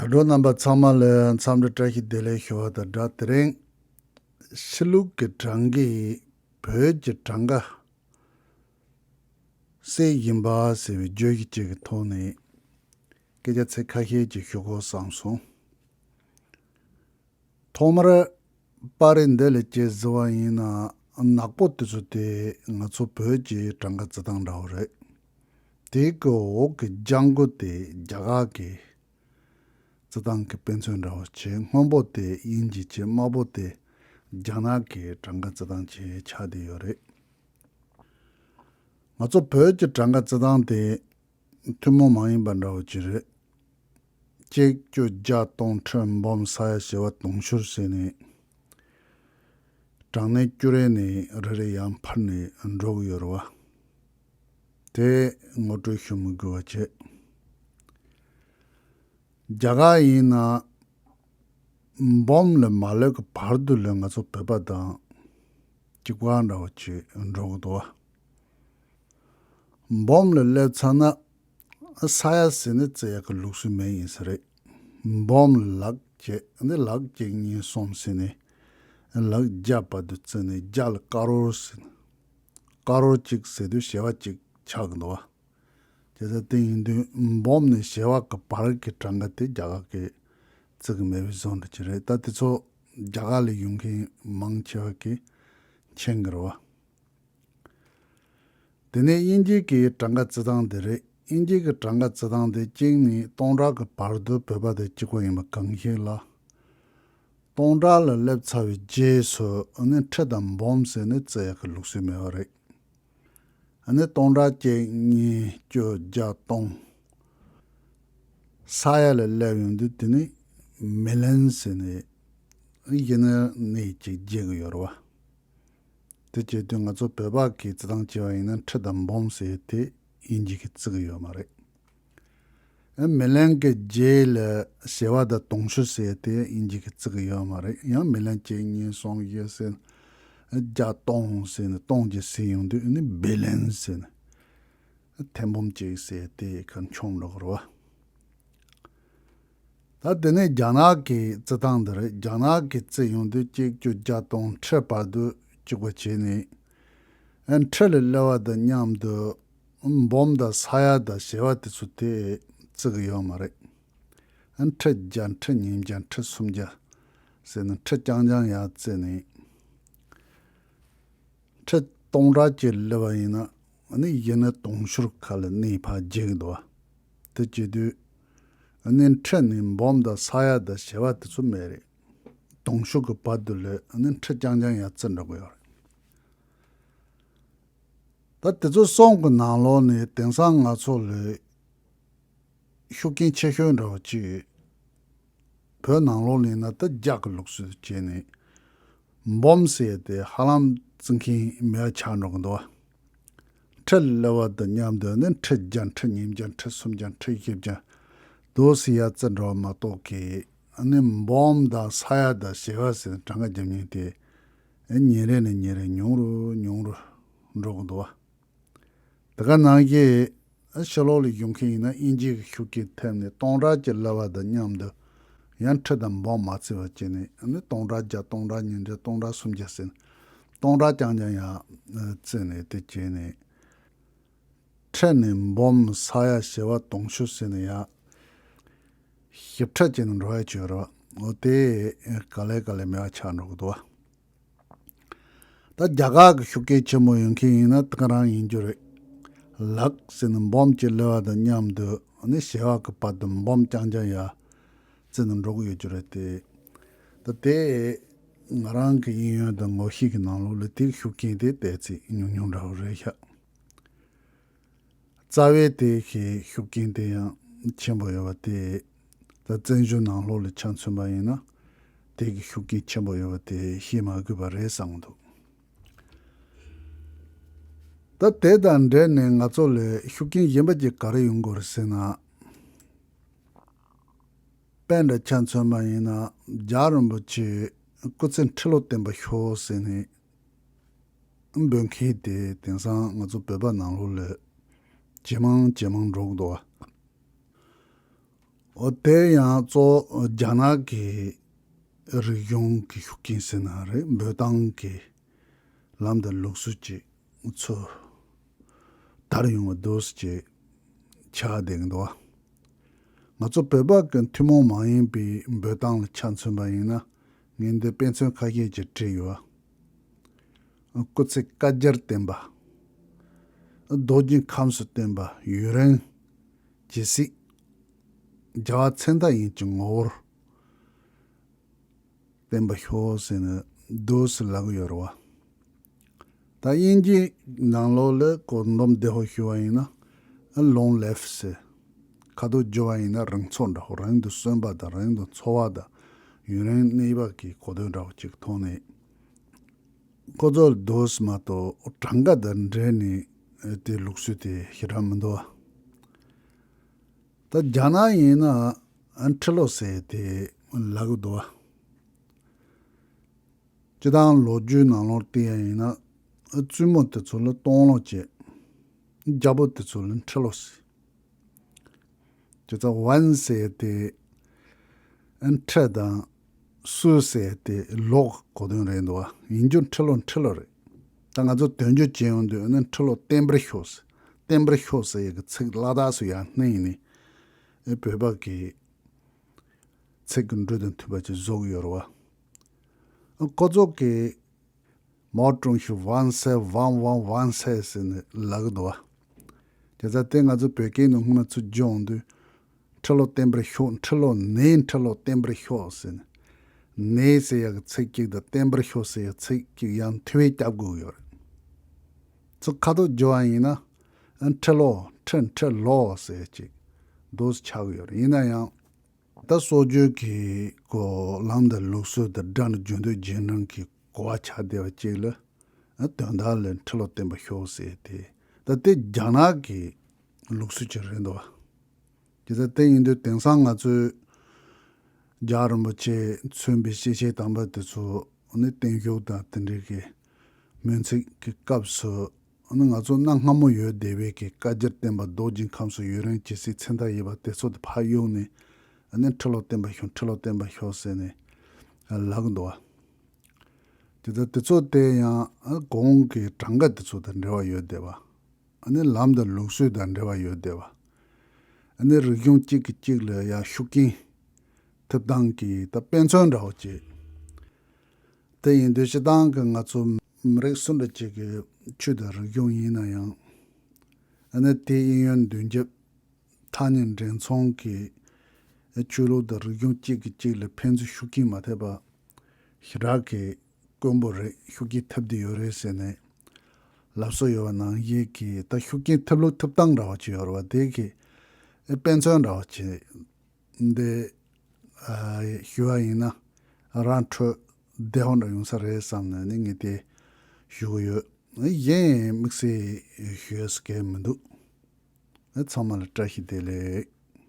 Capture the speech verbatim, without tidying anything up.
འགྲོ་རྣམ་པ་ཚང་མ་ལ་འཚམས་འདྲི་བཀྲ་ཤིས་བདེ་ལེགས་ཞུ་བ་དང་སྦྲགས། དེ་རིང་ཕྱི་ལུགས་ཀྱི་གྲངས་ཀས་བོད་ཀྱི་གྲངས་ཀ་གསལ་ཡིན་པ་ཟེར་བའི་བརྗོད་གཞི་གཅིག་གི་ཐོག་ནས་སྐད་ཆ་ཚིག་ཁ་ཤས་ཅིག་ཞུ་དགོས་བསམ་སོང་། ཐོག་མར་པར་རིས་འདི་ལ་དཔྱད་གཟིགས་པ་ཡིན་ན། ནག་པོ་དེ་ཚོ་དེ་ང་ཚོ་བོད་ཀྱི་གྲངས་ཀ་རྩི་སྟངས་འདྲ་བོ་རེད། དེའི་གི་འོག་གི་ལྗང་གུ་དེ་རྒྱ་གར་གྱི་རྩི་སྟངས་ཀྱི་དཔེ་མཚོན་འདྲ་བོ་བྱས། སྔོན་པོ་དེ་དབྱིན་ཇི་བྱས། དམར་པོ་དེ་རྒྱ་ནག་གི་གྲངས་ཀ་རྩི་སྟངས་བྱས་ཆགས་བསྡད་ཡོད་རེད། ང་ཚོ་བོད་ཀྱི་གྲངས་ཀ་རྩི་སྟངས་དེ་ཐུན་མོང་མ་ཡིན་པ་འདྲ་བོ་ཅིག་རེད། གཅིག་གཅོད་བརྒྱད་སྟོང་ཁྲི་འབུམ་ས་ཡ་བྱེ་བ་དུང་ཕྱུར་ཟེར་ནས་གྲངས་གནས་སྐྱོ་རེ་ནས་རེ་རེ་ཡར་འཕར་ནས་འགྲོ་གི་ཡོད་རེད་བ། དེ་ངོ་སྤྲོད་ཞུ་མི་དགོས་པ་བྱས། རྒྱ་གར་ཡིན་ན་འབུམ་ལས་མ་སླེབས་ཀྱི་བར་དུ་ལས་ང་ཚོ་བོད་པ་དང་གཅིག་པ་འདྲ་བོ་ཅིག་འགྲོ་གི་འདུག་བ། འབུམ་ལ་སླེབས་ཚར་ན་ས་ཡ་ཟེར་ནས་བརྩི་ཡག་གི་ལུགས་སྲོལ་མེད་ཡིན་ས་རེད། འབུམ་ལ་ལག་བརྒྱད། འདི་ལག་གཅིག་གཉིས་གསུམ་ཟེར་ནས་ལག་བརྒྱ་བར་དུ་བརྩིས་ནས་བརྒྱ་ལ་ཀ་རོར་ཟེར་ནས། ཀ་རོར་གཅིག་ཟེར་དུས་བྱེ་བ་གཅིག་ཆགས་ཀྱི་འདུག་བ། བྱས་ཙང་དེ་ཡིན་དུས་འབུམ་ནས་བྱེ་བ་གི་བར་གྱི་གྲངས་ཀ་དེ་རྒྱ་གར་གྱིས་བརྩི་གི་མེད་པའི་བཟོ་འདྲ་ཅིག་རེད། ད་དེ་ཚོ་རྒྱ་གར་ལ་ཡོང་མཁན་མང་ཆེ་བ་གིས་མཁྱེན་གྱི་རེད་བ། དེ་ནས་དབྱིན་ཇི་གི་གྲངས་ཀ་རྩི་སྟངས་དེ་རེད། དབྱིན་ཇི་གི་གྲངས་ཀ་རྩི་སྟངས་དེ་གཅིག་ནས་སྟོང་ཕྲག་གི་བར་དུ་བོད་པ་དང་གཅིག་པ་ཡིན་པ་གང་ཞིག་ལ། སྟོང་ཕྲག་ལ་སླེབས་ཚར་བའི་རྗེས་སུ་ཨ་ནི་ཁྲི་དང་འབུམ་ཟེར་ནས་བརྩི་ཡག་གི་ལུགས་སྲོལ་མེད་པ་རེད། ཨ་ནི་སྟོང་ཕྲག་གཅིག་གཉིས་བཅུ་བརྒྱ་སྟོང་ས་ཡ་ལ་སླེབས་ཡོང་དུས་དེ་ནི་མི་ལན་ཟེར་ནས་ཡིན་ན་ནས་ཅིག་བརྗེ་གི་ཡོད་རེད་བ། དེ་བྱེད་དུས་ང་ཚོ་བོད་པ་གིས་རྩི་སྟངས་བྱས་པ་ཡིན་ན་ཁྲི་དང་འབུམ་ཟེར་དེ་དབྱིན་ཇི་གིས་བརྩི་གི་ཡོད་མ་རེད། ཨ་མི་ལན་གྱི་རྗེས་ལ་བྱེ་བ་དང་དུང་ཕྱུར་ཟེར་དེ་དབྱིན་ཇི་གིས་བརྩི་གི་ཡོད་མ་རེད། ཡང་མི་ལན་གཅིག་གཉིས་གསུམ་བཞི་ཟེར་ནས་བརྒྱ་སྟོང་ཟེར་ནས་སྟོང་གཅིག་ཟིན་ཡོང་དུས་ཨ་ནི་བི་ལན་ཟེར་ནས་ཐེར་འབུམ་གཅིག་ཟེར་དེ་ག་མཆོང་འགྲོ་གི་རེད་བ། ད་དེ་ནས་རྒྱ་ནག་གི་རྩི་སྟངས་འདི་རེད། རྒྱ་ནག་གི་རྩི་ཡོང་དུས་གཅིག་བཅུ་བརྒྱ་སྟོང་ཁྲི་བར་དུ་གཅིག་པ་བྱས་ནས། ཨ་ཁྲི་ལ་སླེབས་པ་དང་མཉམ་དུ་འབུམ་དང་ས་ཡ་དང་བྱེ་བ་དེ་ཚོ་དེ་བརྩི་གི་ཡོད་མ་རེད། ཨ་ཁྲི་བརྒྱ། ཁྲི་ཉིས་བརྒྱ། ཁྲི་སུམ་བརྒྱ་ཟེར་ནས་ཁྲི་རྐྱང་རྐྱང་ཡར་བརྩིས་ནས། ཁྲི་སྟོང་ཕྲག་གཅིག་སླེབས་པ་ཡིན་ན་ཨ་ནི་ཡིན་ན་དུང་ཕྱུར་ཁ་ལ་གནས་ཕར་རྒྱས་ཀྱི་འདུག་བ། དེ་བྱེད་དུས་ཨ་ནི་ཁྲི་ནས་འབུམ་དང་ས་ཡ་དང་བྱེ་བ་དེ་ཚོ་མེད་རེད། དུང་ཕྱུར་གྱི་བར་དུ་ལས་ཨ་ནི་ཁྲི་རྐྱང་རྐྱང་ཡར་བརྩི་འགྲོ་གི་ཡོད་རེད། ད་དེ་ཚོ་གསུམ་གྱི་ནང་ལོགས་ནས་དེང་སང་ང་ཚོ་ལ་ཤུགས་རྐྱེན་ཆེ་ཤོས་འདྲ་བོ་ཅིག་བོད་ནང་ལོགས་ལ་ཡིན་ན་ད་རྒྱ་གི་ལུགས་སྲོལ་བྱས་ནས་འབུམ་ཟེར་ཏེ་ཧ་ལམ་བརྩི་མཁན་མེད་པ་ཆགས་འགྲོ་གི་འདུག་བ། ཁྲི་ལ་སླེབས་པ་དང་མཉམ་དུ་ནི་ཁྲི་བརྒྱ། ཁྲི་ཉིས་བརྒྱ། ཁྲི་སུམ་བརྒྱ། ཁྲི་བཞི་བརྒྱ་དུ་ཟེར་ཡར་བརྩི་འགྲོ་བ་མ་གཏོགས་ཀྱི་ཨ་ནི་འབུམ་དང་ས་ཡ་དང་བྱེ་བ་ཟེར་ནས་གྲངས་ཀ་རྒྱབ་མཁན་དེ་ཉིན་རེ་ནས་ཉིན་རེ་ཉུང་རུ་ཉུང་རུ་འགྲོ་གི་འདུག་བ། དེ་ག་ནང་བཞིན་ཕྱི་ལོགས་ལ་ཡོང་མཁན་ཡིན་ན་དབྱིན་ཇི་གི་ཤུགས་རྐྱེན་ཐེབས་ནས་སྟོང་ཕྲག་གཅིག་སླེབས་པ་དང་མཉམ་དུ་ཡང་ཁྲི་དང་འབུམ་མ་བརྩི་བ་བྱས་ནས་ཨ་ནི་སྟོང་ཕྲག་བརྒྱ། སྟོང་ཕྲག་ཉིས་བརྒྱ། སྟོང་ཕྲག་སུམ་བརྒྱ་ཟེར་ནས་སྟོང་ཕྲག་རྐྱང་རྐྱང་ཡར་བརྩིས་ནས་དེ་བྱས་ནས། ཁྲི་ནས་འབུམ། ས་ཡ་བྱེ་བ་དུང་ཕྱུར་ཟེར་ནས་ཡར་ཞིབ་ཕྲ་བྱས་ནས་འགྲོ་ཡ་བྱོས་རོགས། འོ་དེ་ག་ལེ་ག་ལེ་མེད་པ་ཆགས་འགྲོ་གི་འདུག་བ། ད་རྒྱ་གར་གྱི་ཤུགས་རྐྱེན་ཆེན་པོ་ཡོད་མཁན་ཡིན་ན་དེ་ག་རང་ཡིན་རྒྱུ་རེད། ལག་ཟེར་ནས་འབུམ་གཅིག་སླེབས་པ་དང་མཉམ་དུ་ནི་བྱེ་བ་གི་བར་དུ་འབུམ་རྐྱང་རྐྱང་ཡར་བརྩིས་ནས་འགྲོ་གི་ཡོད་རྒྱུ་རེད་དེ། ད་དེ་ང་རང་གི་གཡས་གཡོན་དང་ངོ་ཤེས་ཀྱི་ནང་ལོགས་ལ་དེའི་ཤུགས་རྐྱེན་དེ་ཏོག་ཙམ་ཉུང་ཉུང་འདྲ་བོ་རེད་ཤག་རྩ་བའི་དེ་གི་ཤུགས་རྐྱེན་དེ་ཡང་ཆེན་པོ་ཡོད་པ་དེ་ད་བཙན་བྱོལ་ནང་ལོགས་ལ་ཆ་མཚོན་པ་ཡིན་ན་དེ་གི་ཤུགས་རྐྱེན་ཆེན་པོ་ཡོད་པ་དེ་བཤད་མ་དགོས་པ་རེད་བསམ་གྱི་འདུག་ད་དེ་དང་འབྲེལ་ནས་ང་ཚོ་ལ་ཤུགས་རྐྱེན་གཞན་པ་ཅིག་ག་རེ་ཡོང་དགོས་རེད་ཟེར་ན། དཔེ་འདྲ་ཆ་མཚོན་པ་ཡིན་ན་རྒྱལ་བ་རིན་པོ་ཆེ་སྐུ་ཚེ་ཁྲི་ལོ་བརྟན་པར་ཤོག་ཟེར་ནས་འབོད་མཁན་དེ་དེང་སང་ང་ཚོ་བོད་པ་ནང་ལོགས་ལ་ཇེ་མང་ཇེ་མང་འགྲོ་གི་འདུག་བ། འོ་དེ་ཡང་གཙོ་བོ་རྒྱ་ནག་གི་རིག་གཞུང་གི་ཤུགས་རྐྱེན་ཟེར་ན་རེད། འབོད་སྟངས་ཀྱི་ལམ་དང་ལུགས་སྲོལ་གྱི་ཚུལ་དར་ཡོང་བ་འདུག་ཅེས་ཆགས་བསྡད་ཀྱི་འདུག་ང་ཚོ་བོད་པ་གི་ཐུན་མོང་མ་ཡིན་པའི་འབོད་སྟངས་ལ་ཆ་མཚོན་པ་ཡིན་ན། ངས་འདི་དཔེ་མཚོན་ཁ་ཤས་ཅིག་བྲིས་ཡོད། སྐུ་ཚེ་བསྐལ་བརྒྱར་བརྟན་པ། རྡོ་རྗེ་ཁམས་སུ་བརྟན་པ། ཡུན་རིང་ཇི་སྲིད་རྒྱལ་བ་མཚན་རྟགས་ཡིན་གྱི་ངོ་བོར་བརྟན་པར་ཤོག་ཟེར་ནས་འདུག་སེ་ལབ་ཀྱི་ཡོད་རེད་བ། ད་དབྱིན་ཇིའི་ནང་ལོགས་ལ་གོ་འདོམས་བདེ་བོ་ཞུ་བ་ཡིན་ན། Long life ཟེར། ཁ་ཐུག་བརྗོད་པ་ཡིན་ན་རང་ཚོགས་འདྲ་བོ། རང་དུ་གསོན་པ་དང་། རང་དུ་འཚོ་བ་དང་། ཡུན་རིང་གནས་པ་གི་གོ་དོན་འདྲ་བོ་ཅིག་མཐོང་ནས། ཁོ་ཚོ་ལ་འདུག་སེ་མ་གཏོགས་གྲངས་ཀ་དང་འབྲེལ་ནས་དེ་ལུགས་སྲོལ་དེ་ཞེ་དྲག་མི་འདུག་ད་རྒྱ་ནག་ཡིན་ན་ཁྲི་ལོ་ཟེར་དེ་ལབ་ཀྱི་འདུག་སྤྱིར་བཏང་ལོ་རྒྱུས་ནང་ལོགས་བལྟས་ཡ་ཡིན་ན། བཙུན་མོ་དེ་ཚོ་ལ་སྟོང་ལོ་བྱས། རྒྱལ་པོ་དེ་ཚོ་ལ་ཁྲི་ལོ་ཟེར། བྱས་ཙང་ཝན་ཟེར་དེ་ཁྲི་དང་སུ་ཟེར་དེ་ལོ་གི་གོ་དོན་རེད་འདུག་བ། ཡིན་རྒྱུ་ཁྲི་ལོ་ཁྲི་ལོ་རེད། ད་ང་ཚོ་དོན་འགྱུར་བྱེད་ཡོང་དུས་ནི་ཁྲི་ལོ་བརྟན་པར་ཤོག་ཟེར། བརྟན་པར་ཤོག་ཟེར་ཡ་གི་ཚིག་ལ་དྭགས་སུ་ཡར་བསྣན་ནས་བོད་པ་གི་ཚིག་གི་འགྲོས་དང་མཐུན་པ་ཅིག་བཟོ་གི་ཡོད་རེད་བ། ཁོ་ཚོ་གིས་མའོ་ཀྲུང་ཞི་ཝང་སའེ་ཝང་ཝང་ཝང་སའེ་ཟེར་ནས་ལབ་གི་འདུག་བ། དེ་ཚ་དེ་ང་ཚོ་བོད་སྐད་ནང་སྔོན་མ་ཚུར་བསྒྱུར་ཡོང་དུས། ཁྲི་ལོ་བརྟན་པར་ཤོག་ཁྲི་ལོ་ནས་ཁྲི་ལོ་བརྟན་པར་ཤོག་ཟེར་ནས། ནས་ཟེར་ཡ་གི་ཚིག་གཅིག་དང་བརྟན་པར་ཤོག་ཟེར་ཡ་ཚིག་གཅིག་ཡང་མཐུད་པས་རྒྱབ་དགོས་ཀྱི་ཡོད་རེད། ཚུར་ཁ་ཐུག་བསྒྱུར་བ་ཡིན་ན། ཁྲི་ལོ་ཁྲི་ཁྲི་ལོ་ཟེར་ཅིག་འདུག་སེ་ཆགས་ཀྱི་ཡོད་རེད། ཡིན་ན་ཡང་། ད་སྲོལ་རྒྱུན་གྱི་གོ་ལམ་དང་ལུགས་སྲོལ་དང་སྦྲགས་ནས་རྒྱུན་སྡོད་རྗེས་འབྲང་གི་གོ་བ་ཆགས་བསྡད་པ་ཅིག་ལ། དོན་དག་ལ་ཁྲི་ལོ་བརྟན་པར་ཤོག་ཟེར་ཏེ། ད་དེ་རྒྱ་ནག་གི་ལུགས་སྲོལ་ཅིག་རེད་འདུག་བ། དེ་ལྟར་དེ་ཡིན་དུས་དེང་སང་ང་ཚོས་རྒྱལ་བ་རིན་པོ་ཆེ་མཚོན་པའི་སྐྱེས་ཆེན་དམ་པ་དེ་ཚོ་ནི་བརྟན་བཞུགས་དང་དེ་འདྲའི་གི་སྨོན་ཚིག་གི་སྐབས་སུ། ཨ་ནི་ང་ཚོ་གནའ་སྔ་མོ་ཡོད་བསྡད་པའི་གི་བསྐལ་བརྒྱར་བརྟན་པ། རྡོ་རྗེ་ཁམས་སུ་ཡུན་རིང་ཇི་སྲིད་མཚན་རྟགས་ཡིན་པ་དེ་ཚོ་དེ་ཕར་གཡུགས་ནས། ཨ་ནི་ཁྲི་ལོ་བརྟན་པར་ཤོག་ཁྲི་ལོ་བརྟན་པར་ཤོག་ཟེར་ནས་ལབ་གི་འདུག་བ། དེ་ལྟར་དེ་ཚོ་དེ་ཡང་ཨ་གོང་གི་གྲངས་ཀ་དེ་ཚོ་དང་འབྲེལ་བ་ཡོད་བསྡད་པ། ཨ་ནི་ལམ་དང་ལུགས་སྲོལ་དང་འབྲེལ་བ་ཡོད་བསྡད་པ། ཨ་ནི་རིག་གཞུང་གཅིག་གིས་གཅིག་ལ་ཡང་ཤུགས་རྐྱེན་ཐེབས་སྟངས་ཀྱི་ད་དཔེ་མཚོན་འདྲ་བོ་ཅིག་དེ་ཡིན་དུས་སྤྱིར་བཏང་གི་ང་ཚོ་མི་རིགས་སུ་འདྲ་ཅིག་གི་ཆོས་དང་རིག་གཞུང་ཡིན་ན་ཡང་། ཨ་ནི་དེའི་གཡས་གཡོན་མདུན་རྒྱབ་ཐག་ཉེ་འབྲེལ་མཚུངས་ཀྱི་ཆོས་ལུགས་དང་རིག་གཞུང་གཅིག་གིས་གཅིག་ལ་ཕན་ཚུན་ཤུགས་རྐྱེན་མ་ཐེབས་པ་ཞེ་དྲག་གི་དཀོན་པོ་རེད། ཤུགས་རྐྱེན་ཐེབས་བསྡད་ཡོད་རེད་ཟེར་ནས་ལབ་སྲོལ་ཡོད་པ་ནང་བཞིན་གྱི་ད་ཤུགས་རྐྱེན་ཐེབས་ལུགས་ཐེབས་སྟངས་འདྲ་བ་ཅིག་ཡོད་རེད་བ། དེ་གི་དཔེ་མཚོན་འདྲ་བ་ཅིག་འདི་ཨ་ཞུ་བ་ཡིན་ན་རང་འཕྲོད་བདེ་བོ་འདྲ་ཡོང་ས་རེད་བསམ་ནས་ནི་ངས་དེ་ཞུ་གི་ཡོད། གཞན་དམིགས་བསལ་ཞུ་ཡས་སྐལ་མི་འདུག་ཚང་མ་ལ་བཀྲ་ཤིས་བདེ་ལེགས།